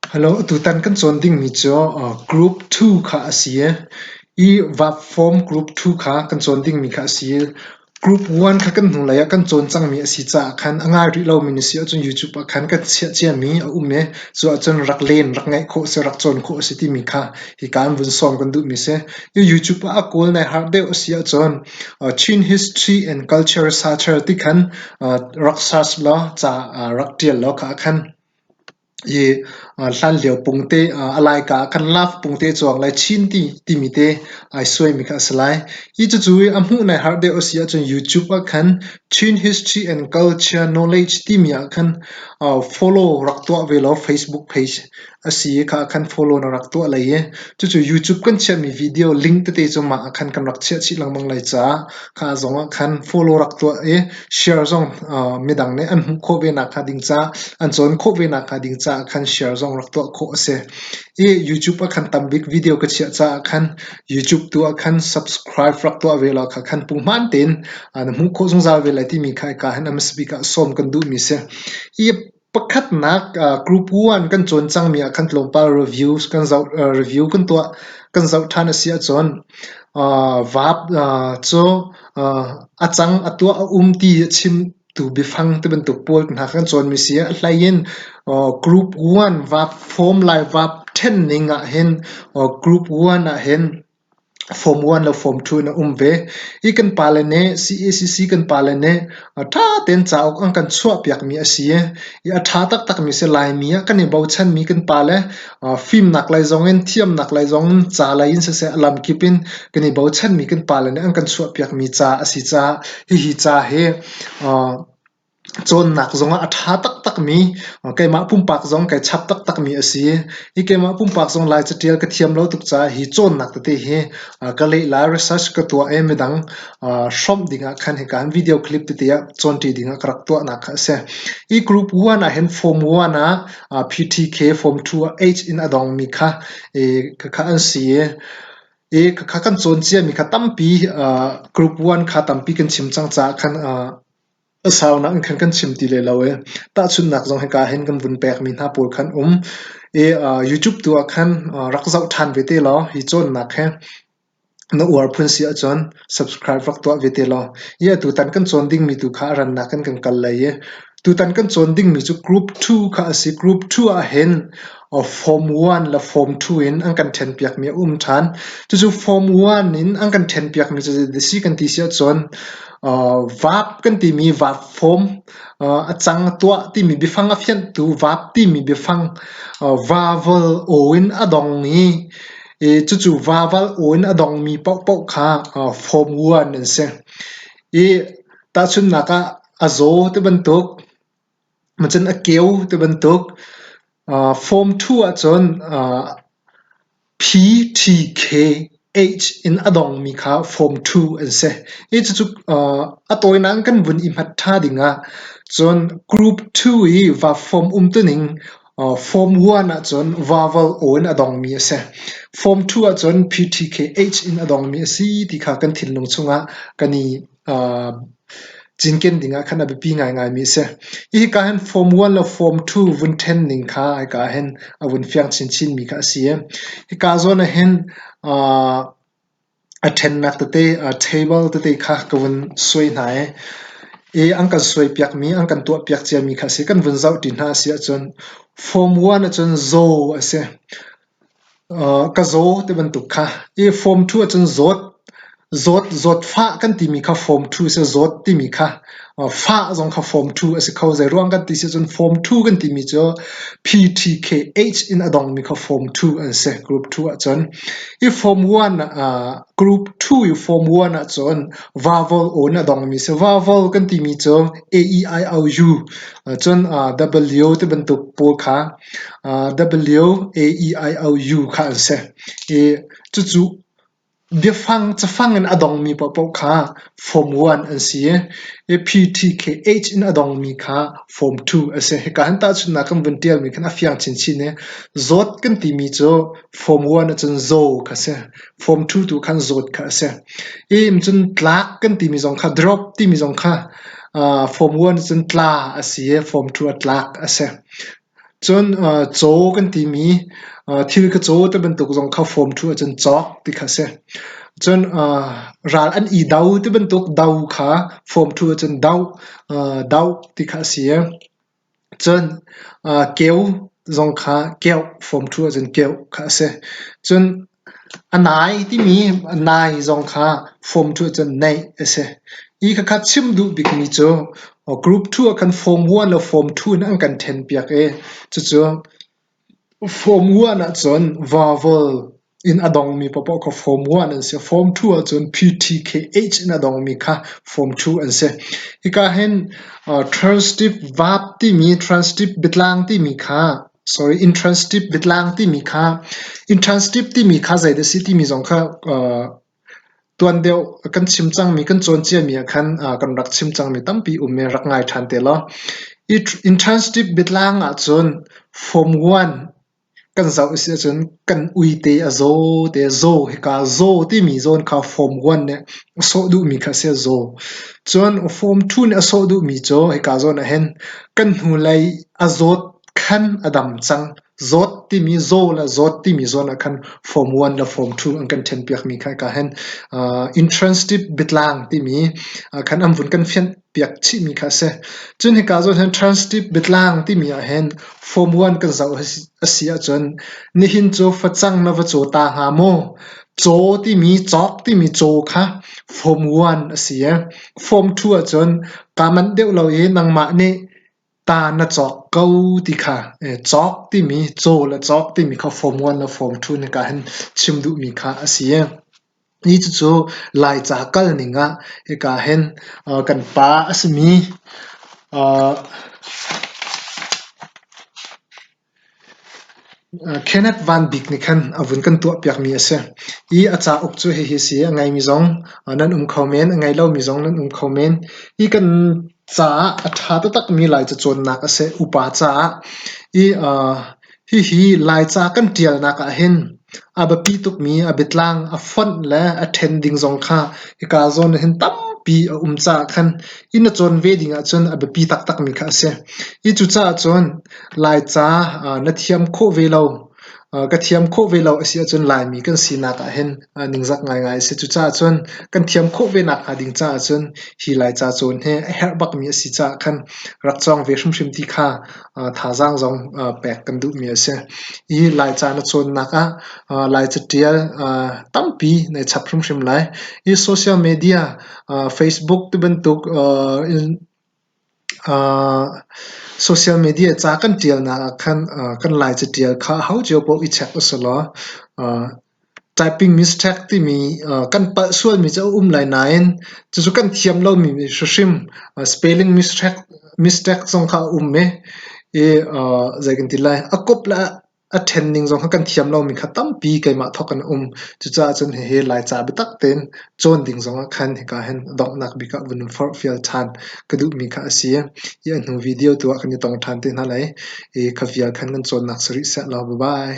Hello, tutan kan cawn dingmi cu Group 2 kha a si i i vap form Group 2 kha kan cawn dingmi kha a si i Group 1 kha kan hnulei ah kan cawn cangmi a si caah khan a ngai rih lomi na si ahcun YouTube ah khan kan chiah ciami a um i cu ahcun rak len, rak ngaih khawh a si, rak cawn khawh a si timi kha hika in vun sawm kan duhmi a si. Hi YouTube ah a kawl nai harh deuh a si ahcun Chin History and Culture Researcher ti khan rak search law ca rak ṭial law kha ah khan I hlanlio pungte a laika ah khan love pungte cuang le Chin ti timi te ai suaimi kha a si lai. Hi cucu a hmuh nai harh deuh a si ahcun YouTube ah khan Chin History and Culture Knowledge timi ah khan follow rak tuah ve law Facebook page a si i kha ah khan follow na rak tuah lai i cucu YouTube kan chiahmi video link tete cu mah ah khan kan rak chiah chih lengmang lai caah kha zong ah khan follow rak tuah i share zong midang nih an hmuh khawh ve nak hnga ding caah an cawn khawh ve nak hnga ding caah khan share zong rak tuah khawh a si. I YouTube ah khan tambik video ka chiah caah khan YouTube tu ah khan subscribe rak tuah ve law kha khan punghman tein na hmuh khawh zungzal ve lai timi kha hika hin a hmasa bik ah sawm kan duhmi si. I Pakhatnak group one kan cawn cangmi ah khan tlawmpal reviews kan zoh review kan tuah kan zoh ṭhan a si ahcun verb cu a cang a tuah a um ti a chimtu biafang ti bantuk pawl hna kha kan cawnmi si. A hlei in group one verb form lai verb ṭhen ning ahhin group one ahhin Form 1 le Form 2 in a um ve. Hi kan pale nih CACC kan pale nih ṭha tein cauk an kan chuahpiakmi a si i a ṭha taktakmi si. Laimi ah kan i bochanmi kan pale fimnak lei zongin thiamnak lei zongin ca lei in siseh a lamkip in kan i bochanmi kan pale nih an kan chuahpiakmi ca a si caah hihi ca hi Cawnnak zongah a ṭha taktakmi keimah pumpak zong kai chap taktakmi a si. Hi keimah pumpak zong Lai caṭial ka thiam lo tuk caah hi cawnnak tete hi ka leh lai, research ka tuah i midang hrawmh dingah khan hika hin video clip tete ah cawnṭi dingah ka rak tuahnak kha a si. Hi group 1 ah hin form 1 ah PTK, form 2 ah H in a dongmi kha khakha an si i i khakha kan cawn ciami kha tampi group 1 kha tampi kan chim cang caah khan A saunak in khan kan chim ti leh lo i tahchunhnak zong hika hin kan vun pekmi hna pawl khan um i YouTube tu ah khan rak zoh ṭhan ve te law hi cawnnak hi na uar phun si ahcun subscribe rak tuah ve te law. Hi atutan kan cawn dingmi tu kha a rannak in kan kal lai i tutan kan cawn dingmi cu group 2 kha a si. Group 2 ah hin Form 1 le Form 2 in an kan ṭhenpiakmi a um ṭhan. Cucu Form 1 in an kan ṭhenpiakmi cu zeidah si kan ti si ahcun Vap kan timi vap form a cang a tuah timi biafang a fianhtu vap timi biafang vavol aw in a dong i cucu vavol aw in a dongmi paohpaoh kha form 1 an si. I tahchunhnak ah a zaw ti bantuk, cun a keu ti bantuk form 2 ahcun PTKH in a dongmi kha Form 2 an si. Hi cucu a tawinak in kan vun i hmat ṭha dingah cun Group 2 i va form umtuning Form 1 ahcun vowel aw in a dongmi a si. Form 2 ahcun PTKH in a dongmi a si ti kha kan thinlung chungah kan i Cinken dingah khan a biapi ngaingaimi a si. Hika hin Form 1 le Form 2 vun ṭhen ning kha hika hin a vun fiang chinchinmi kha a si. Hika zawn ah hin a ṭhennak tete table tete kha ka vun suai hna i i an kan suaipiakmi an kan tuahpiak ciami kha a si. Kan vun zohṭi hna a si ahcun Form 1 ahcun zaw a si. Ka zaw ti bantuk kha. I form 2 ahcun zawt, zawt, zawtfah kan timi kha form 2 a si. Zawt timi kha fah zong kha form 2 a si kho. Zeiruang kan ti si cun form 2 kan timi cu PTKH in a dongmi kha form 2 an si group 2 ahcun. I form 1 group 2 i form 1 ahcun vowel aw in a dongmi si. Vowel kan timi cu A E I O U cun W ti bantuk pawl kha W A E I O U kha an si. I cucu biafang cafang in a dongmi paohpaoh kha form 1 an si i P T K H in a dongmi kha form 2 a si. Hika hin tahchunhnak kan vun ṭialmi khan a fiang chinchin i zawt kan timi cu form 1 ahcun zaw kha a si. Form 2 tu khan zawt kha a si. I cun tlak kan timi zong kha drop timi zong kha form 1 ahcun tla a si i form 2 ah tlak a si. Cun caw kan timi thil ka caw ti bantuk zong kha form 2 ahcun cawk ti kha a si. Cun ral an i do ti bantuk do kha form 2 ahcun doh, doh ti kha a si i cun keu zong kha keuh form 2 ahcun keuh kha a si. Cun a nai timi nai zong kha form 2 ahcun neih a si. Hi khakha chim duh bikmi cu group 2 ah khan form 1 le form 2 in an kan ṭhenpiak i cucu form 1 ahcun vowel in a dongmi paohpaoh kha form 1 an si. Form 2 ahcun PTKH in a dongmi kha form 2 an si. Hika hin transitive verb timi transitive biatlang timi kha sorry intransitive biatlang timi kha intransitive timi kha zeidah a si timi zong kha tuan deuh kan chim cangmi kan cawn ciami ah khan kan rak chim cangmi tampi um i rak ngai ṭhan te law. Intransitive biatlang ahcun form 1 kan zoh a si ahcun kan uite a zaw te zaw hika zaw timi zawn kha form 1 nih a sawh duhmi kha a si a zaw. Cun form 2 nih a sawh duhmi cu hika zawn ah hin kan hnulei a zawt khan a dam cang. Zawt timi zaw le zawt timi zawn ah khan form 1 le form 2 an kan ṭhenpiakmi kha hika hin intransitive biatlang timi khan an vun kan fianh piak chihmi kha a si. Cun hika zawn hin transitive biatlang timi ah hin form 1 kan zoh a si ahcun nihin cu facang na va caw ta hnga maw? Caw timi cawk timi caw kha form 1 a si i form 2 ahcun kaa manh deuh lo i nangmah nih ta na cawk ko ti kha cawk timi caw le cawk timi kha form 1 le form 2 nika hin chim duhmi kha a si. Hi cucu Laica kalning ah hika hin kan pa a simi Kenneth Van Bik nih khan a vun kan tuahpiakmi a si. Hi a cauk cu hihi a si. A ngeimi zong nan um kho men, a ngei lomi zong nan um kho men. Hi kan caah a ṭha taktakmi Laica cawnnak a si, upa caah. Hi Hihi Laica kan ṭialnak ahhin a biapi tukmi a biatlang a fonh le a ṭhen ding zong kha hika zawn ah hin tampi a um caah khan inn a cawn ve ding ahcun a biapi taktakmi kha a si. Hi cucaah cun Laica na thiam khawh ve lo, ka thiam khawh ve lo a si ahcun Laimi kan sinak ahhin ningzak ngaingai a si. Cucaah cun kan thiam khawh ve nakhnga ding caah cun hi Laica cawn hi a herh bakmi a si caah khan rak cawng ve hrimhrim ti kha thazaang zong pek kan duhmi a si. Hi Laica na cawnnak ah Laica ṭial tampi na i chap hrimhrim lai. Hi social media Facebook ti bantuk social media ca kan ṭialnak ah khan kan Laica ṭial kha aho cio paoh i check usih law Typing mistake timi kan palh sualmi cu a um lai nain cucu kan thiam lomi hrimhrim spelling mistake zong kha a um i zei kan ti lai a kop le a ṭhen ning zong kha kan thiam lomi kha tampi keimah thawk in a um. Cucaah cun hihi Laica biatak tein cawn ding zong ah khan hika hin donghnak bik ah vun in forhfial ṭhan ka duhmi kha a si. Hi a hnu video tu ah kan i tong ṭhan te hna lai i kha vial khan kan cawnnak si rih seh law. Bye bye.